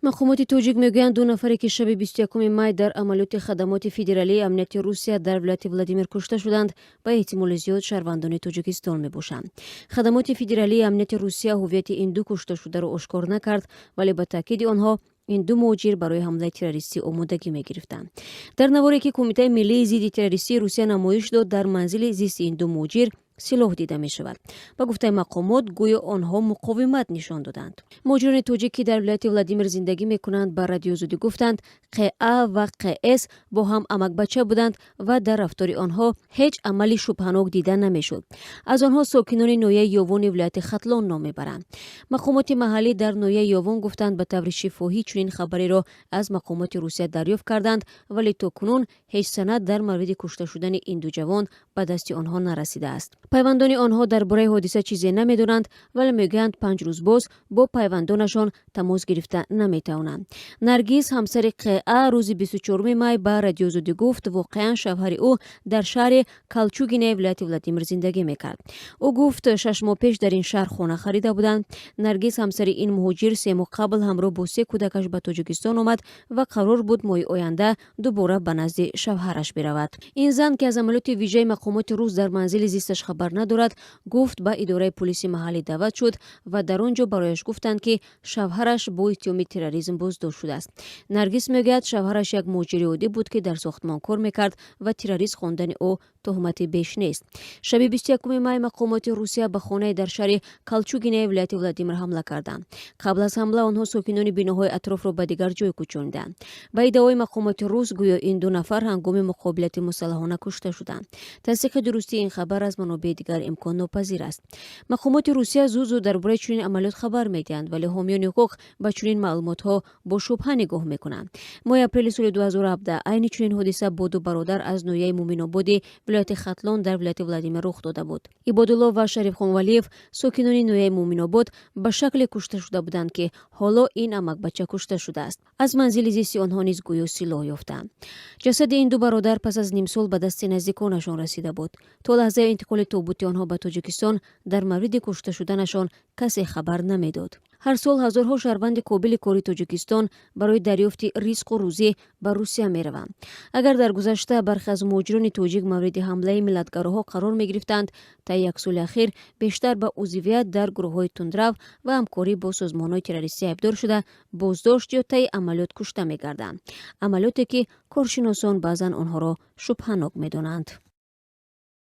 Мақомоти тоҷик мегӯянд, ду нафаре, ки шаби 21 май дар амалиёти хадамоти федералии амнияти Русия дар вилояти Владимир кушта шуданд, ба эҳтимоли зиёд шаҳрвандони Тоҷикистон мебошанд. Хадамоти федералии амнияти Русия ҳуввияти ин ду кушташударо ошкор накард, вале ба таъкиди онҳо, ин ду муҳоҷир барои ҳамлаи террористӣ омодагӣ мегирифтанд. Дар наворе, ки Кумитаи миллии зидди террористии Русия намоиш дод, дар манзили зисти ин ду муҳоҷир силоҳ дида мешавад. Ба гуфтаи мақомот, гӯё онҳо муқовимат нишон доданд. Муҳоҷирони тоҷик, ки дар вилояти Владимир зиндагӣ мекунанд, ба Радиои Озодӣ гуфтанд, Қа ва Қс бо ҳам амакбача буданд ва дар рафтори онҳо ҳеҷ амали шубҳанок дида намешуд. Аз онҳо сокинони ноҳияи Ёвони вилояти Хатлон ном мебаранд. Мақомоти маҳаллӣ дар ноҳияи Ёвон гуфтанд, ба таври шифоҳӣ чунин хабареро аз мақомоти Русия дарёфт карданд, вале то кунун ҳеҷ санад дар мавриди кушта шудани ин ду ҷавон ба дасти онҳо нарасидааст. Пайвандони онҳо дар бораи ҳодиса чизе намедонанд, вале мегӯянд, 5 рӯз боз бо пайвандонашон тамос гирифта наметавонанд. Наргиз, ҳамсари Қа, рӯзи 24 май ба Радиои Озодӣ гуфт, воқеан шавҳари ӯ дар шаҳри Калчугине вилояти Владимир зиндагӣ мекард. Ӯ гуфт, 6 моҳ пеш дар ин шаҳр хона харида буданд. Наргиз, ҳамсари ин муҳоҷир, 3 моҳ қабл ҳамроҳ бо се кӯдакаш ба Тоҷикистон омад ва қарор буд моҳи оянда дубора ба назди шавҳараш биравад. Ин зан, ки аз амалиёти вижаи мақомоти рус дар манзили зисташ хабар надорад, гуфт, ба идораи пулиси маҳаллӣ даъват шуд ва дар он ҷо барояш гуфтанд, ки шавҳараш бо иттиҳоми терроризм боздошт шудааст. Наргиз мегӯяд, шавҳараш як муҳоҷири оддӣ буд, ки дар сохтмон кор мекард, ва террорист хондани ӯ туҳмати беш нест. Шаби 21 май мақомоти Русия ба хонае дар шаҳри Калчугинаи вилояти Владимир ҳамла карданд. Қабл аз ҳамла онҳо сокинони биноҳои атрофро ба дигар ҷой кӯчониданд. Ба иддаои мақомоти рус, гӯё ин ду нафар ҳангоми муқобилати мусаллаҳона кушта шуданд. Тасдиқи дурустии ин хабар аз манобеи дигар имконнопазир аст. Мақомоти Русия зуд зуд дар бораи чунин амалиёт хабар медиҳанд, вале ҳомиёни ҳуқуқ ба чунин маълумотҳо бо шубҳа нигоҳ мекунанд. Моҳи апрели соли 2017 айни чунин ҳодиса бо ду бародар аз ноҳияи Муминободи вилояти Хатлон дар вилояти Владимир рух дода буд. Ибодулло ва Шарифхон Валиев, сокинони ноҳияи Муминобод, ба шакле кушта шуда буданд, ки ҳоло ин амакбача кушта шудааст. Аз манзили зисти онҳо низ гӯё силоҳ ёфтанд. Ҷасади ин ду бародар пас аз нимсол ба дасти наздиконашон расида буд. То лаҳзаи интиқоли тобути онҳо ба Тоҷикистон дар мавриди кушта шуданашон касе хабар намедод. Ҳар сол ҳазорҳо шаҳрванди қобили кори Тоҷикистон барои дарёфти ризқу рӯзӣ ба Русия мераванд. Агар дар гузашта бархе аз муҳоҷирони тоҷик мавриди ҳамлаи миллатгароҳо қарор мегирифтанд, таи як соли ахир бештар ба узвият дар гурӯҳҳои тундрав ва ҳамкорӣ бо созмонҳои террористӣ айбдор шуда, боздошт ё таи амалиёт кушта мегарданд, амалиёте ки коршиносон баъзан онҳоро шубҳанок медонанд.